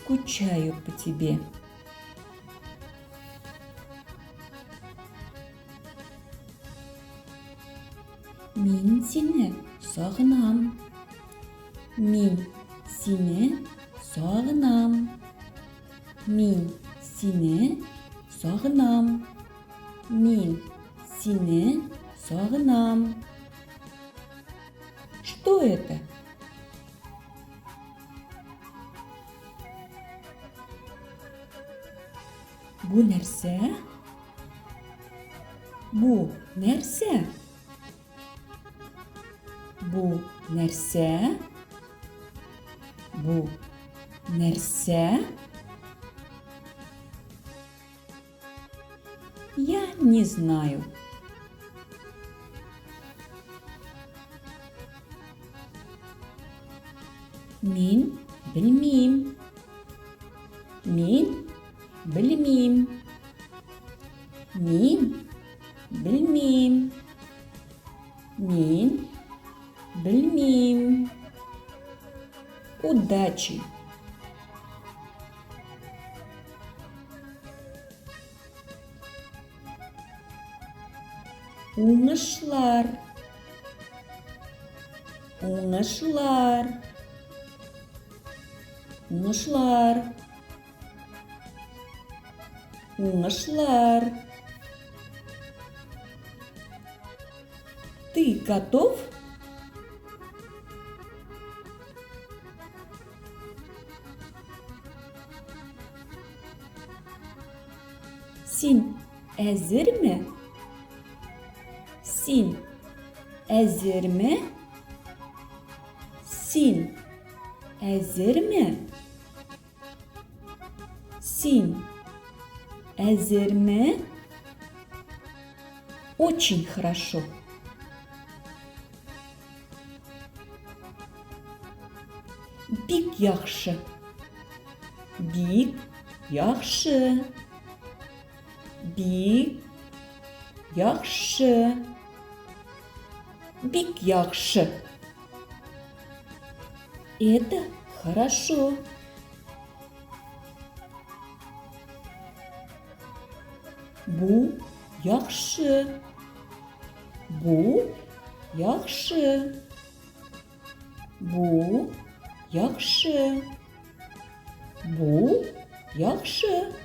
скучаю по тебе. Мин сине сагынам. Мин сине сагынам. Мин сине сагынам. Мин сине сагынам. Что это? Бу нәрсә? Бу нәрсә? Бу нәрсә? Бу нәрсә? Я не знаю. Мин белмим. Мин белмим. Мин белмим. Мин белмим. Удачи! Уңышлар. Уңышлар. Уңышлар. Уңышлар. Ты готов? Син әзерме? Син әзерме? Син әзерме? Син әзерме? Очень хорошо. Бик яхшы. Бик яхшы. Бик яхшы. Бик яхшы. Это хорошо. Бу яхшы. Бу яхшы. Бу яхшы. Бу яхшы.